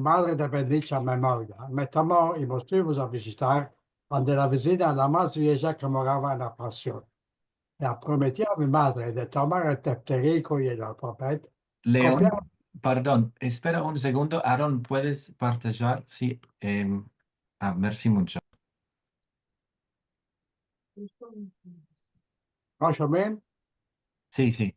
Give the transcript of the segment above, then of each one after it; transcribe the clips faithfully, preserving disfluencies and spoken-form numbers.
madre de bendicha memoria, me tomo i mos fuimos a vijitar ande la vizina la mas vieja ke morava en la pansion. Le prometí a mi madre de tomar el tefteriko i el alfabet. Leon, kopiar pardon, espera un segundo. Aaron, puedes partajar? Si, em, ah, mersi muncho. Mas o menos? Si, si.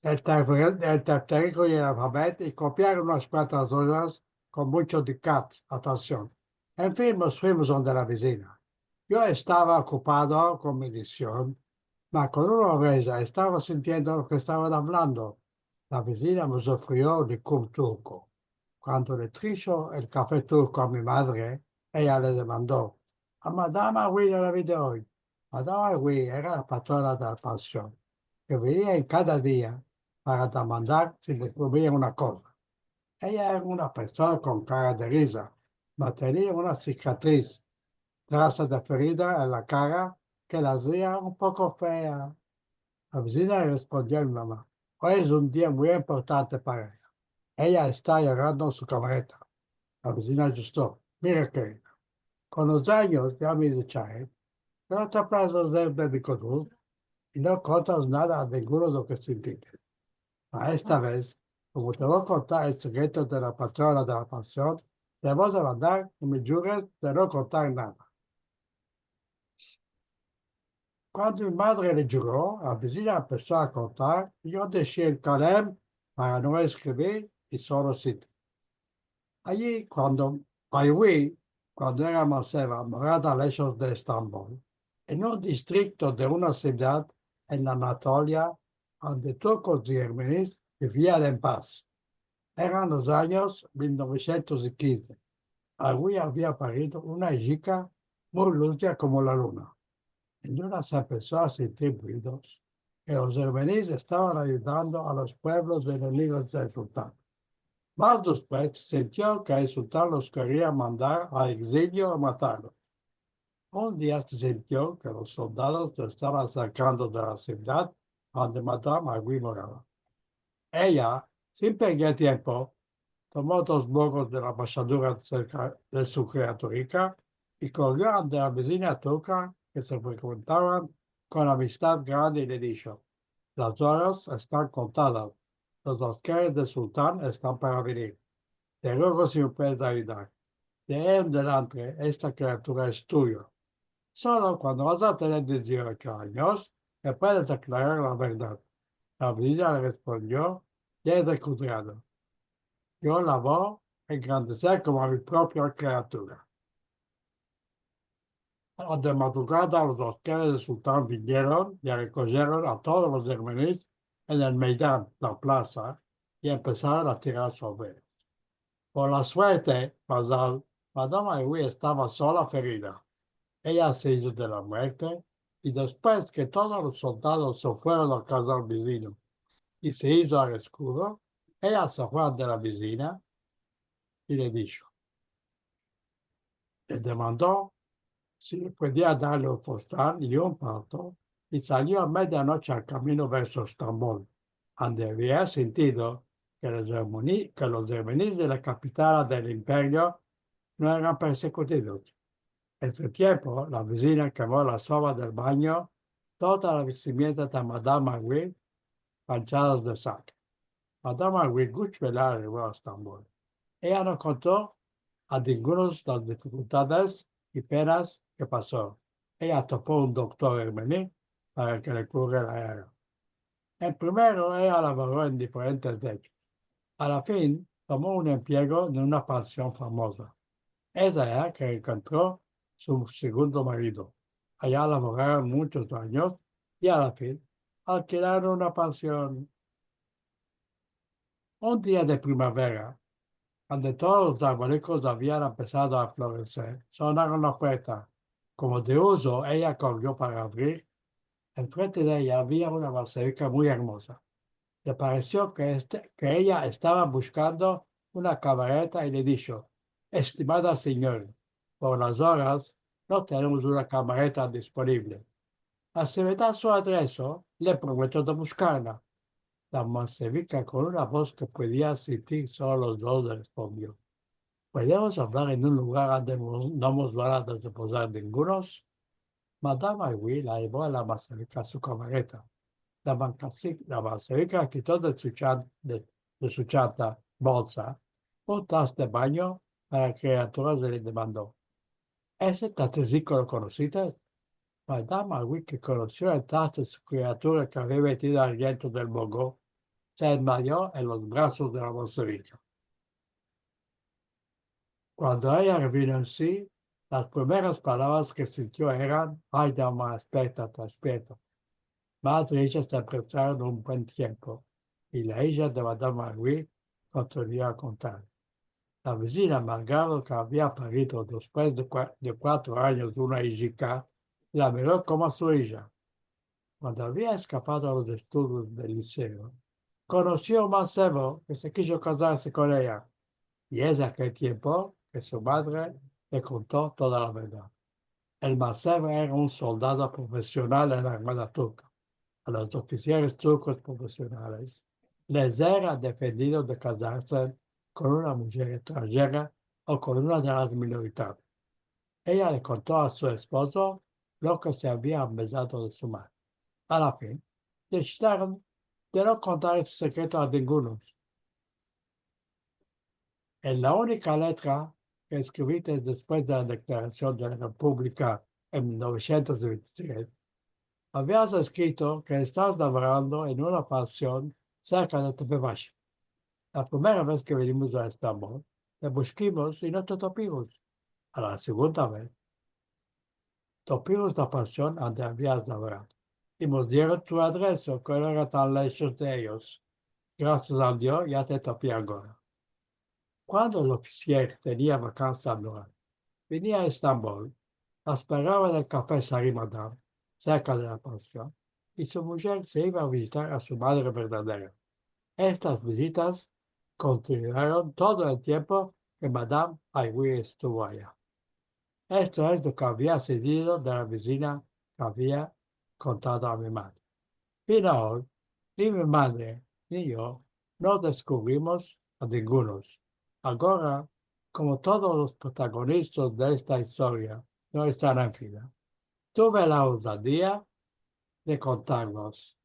El tefteriko i el alfabet i kopiar unas kuantas kozas kon muncho diktat, atension. En fin, mos fuimos ande la vizina. Yo estava okupado kon mi leksion, ma kon una oreja estava sintiendo lo ke estavan avlando. La vizina mos ofrio un likur turko. Kuando le trasho el kafe turko a mi madre, eya le demando: "A Madama Agui no la vi oy?" Madama Agui era la patrona de la pansion, ke venia en kada dia para demandar si le kovia una koza. Eya era una persona kon kara de riza, ma tenia una sikatris, trasa de ferida en la kara ke la azia un poko fea. La vizina respondio a mi mama: "Oy es un dia muy importante para eya. Eya esta yorando su kamareta." La vizina ajusto: "Mira, kerida, kon los anyos ya me ize chai, pero te aplastas de, de bikodul i no kontas nada a ninguno de lo ke sintiste. Ma esta vez, komo te vo a kontar el sekreto de la patrona de la pansion, te vo a demandar ke me jures de no kontar nada." Kuando mi madre le juro, la vizina empeso a kontar, i yo deshi el kalem para no eskrivir i solo siti. Ayi, kuando, Agui, kuando era manseva, morava leshos de Estambol, en un distrikto de una sivdad en Anatolia, ande turkos i ermenis bivian en pas. Eran los anyos mil novesientos i kinze. Agui avia parido una ijika muy luzia komo la luna. En una se empeso a sintir ruidos ke los ermenis estavan ayudando a los puevlos enemigos del sultan. Mas despues sintio ke el sultan los keria mandar a eksilio o matarlos. Un dia se sintio ke los soldados se estavan aserkando de la sivdad ande Madama Agui morava. Eya, sin perder tiempo, tomo dos bogos de la mashadura serka de su kriaturika i korrio ande la vizina turka ke se frekuentavan kon amistad grande i le disho: "Las oras estan kontadas, los askeres del sultan estan para venir. Te ruego si me puedes ayudar. De oy en delante esta kriatura es tuya. Solo kuando vas a tener dieziocho anyos, me puedes aklarar la verdad." La vizina le respondio: "Ya es rekodriado. Yo la vo a engrandeser komo a mi propia kriatura." A de madrugada los askeres del sultan vinieron i rekojeron a todos los ermenis en el meydan, la plasa, i empesaron a tirar sovre eyos. Por la suerte, mazal, Madama Agui estava sola ferida. Eya se izo de la muerte, i despues ke todos los soldados se fueron a kazar vizino i se izo al eskuro, eya se fue ande la vizina i le disho, le demando si puedia darle un fostan i un parto, i salio a medianoche al kamino verso Estambol, ande avia sintido ke los ermeni-, ke los ermenis de la kapitala del imperio no eran persekudidos. En su tiempo, la vizina kemo la sova del banyo, toda la vestimienta de Madama Agui manchadas de sangre. Madama Agui gush bela arrivo a Estambol. Eya no konto a ningunos las difikultades i penas ke paso. Eya topo un doktor ermeni para ke le kure la erra. En primero, eya lavoro en diferentes dechos. A la fin, tomo un emplego en una pansion famoza. Es aya ke enkontro su segundo marido. Aya lavoraron munchos anyos i a la fin alkilaron una pansion. Un dia de primavera, kuando todos los arbolikos avian empesado a floreser, sonaron la puerta. Komo de uzo, eya korrio para avrir. Enfrente de eya avia una maserika muy ermoza. Le paresio ke este, ke eya estava bushkando una kamareta i le disho: "Estimada sinyora, por las oras no tenemos una kamareta disponivle. Ma si me da su adreso, le prometo de bushkarla." La mansevika, kon una voz ke se podia sintir solo los dos, le respondio: "Podemos avlar en un lugar ande no mos van a despozar ningunos?" Madam Awi la yevo a la mansevika a su kamareta. La mansevika kito de su chan-, de, de su chanta, bolsa, un tas de banyo para la kriatura i le demando: "Este tasteziko lo konosites?" Madam Awi, ke konosio el tas de su kriatura ke avia metido argiento del bogo, se desmayo en los brasos de la mansevika. Kuando eya vino en si, las primeras palavras ke sintio eran: "Ay, dama, despierta, despierta." Madre i ija se abrasaron un buen tiempo, i la ija de Madam Awi kontinua a kontar. La vezina, malgrado ke avia parido despues de kua-, de kuatro anyos una ijika, la miro komo a su ija. Kuando avia eskapado a los estudios del liseo, konosio a un mansevo ke se kijo kazarse kon eya, i es akel tiempo ke su madre le konto toda la verdad. El mansevo era un soldado profesional en la armada turka. A los ofisieres turkos profesionales les era defendido de kazarse kon una mujer estranjera o kon una de las minoridades. Eya le konto a su espozo lo ke se avia ambezado de su madre. A la fin, desisieron de no kontar este sekreto a ninguno. En la unika letra ke eskrivi despues de la deklarasion de la Republika en mil novesientos vente i tres, avias eskrito ke estas lavorando en una pansion serka de Tepebashi. La primera vez ke vinimos a Estambol, le buskimos i no te topimos. A la segunda vez, topimos la pansion ande avias lavorado, i mos dieron tu adreso, ke no era tan leshos de eyos. Grasias al Dio, ya te topi agora. Kuando el ofisier tenia vakansa anual, venia a Estambol, la esperava en el kafe Sari Madam, serka de la pansion, i su mujer se iva a vizitar a su madre verdadera. Estas vizitas kontinuaron todo el tiempo ke Madam Awi estuvo aya. Esto es lo ke avia susedito de la vezina ke avia kontado a mi madre. Fin aoa, ni mi madre ni yo no deskuvrimos a ninguno. Agora, komo todos los protagonistas de esta istoria no estan en vida, tuve la ozadia de kontarlos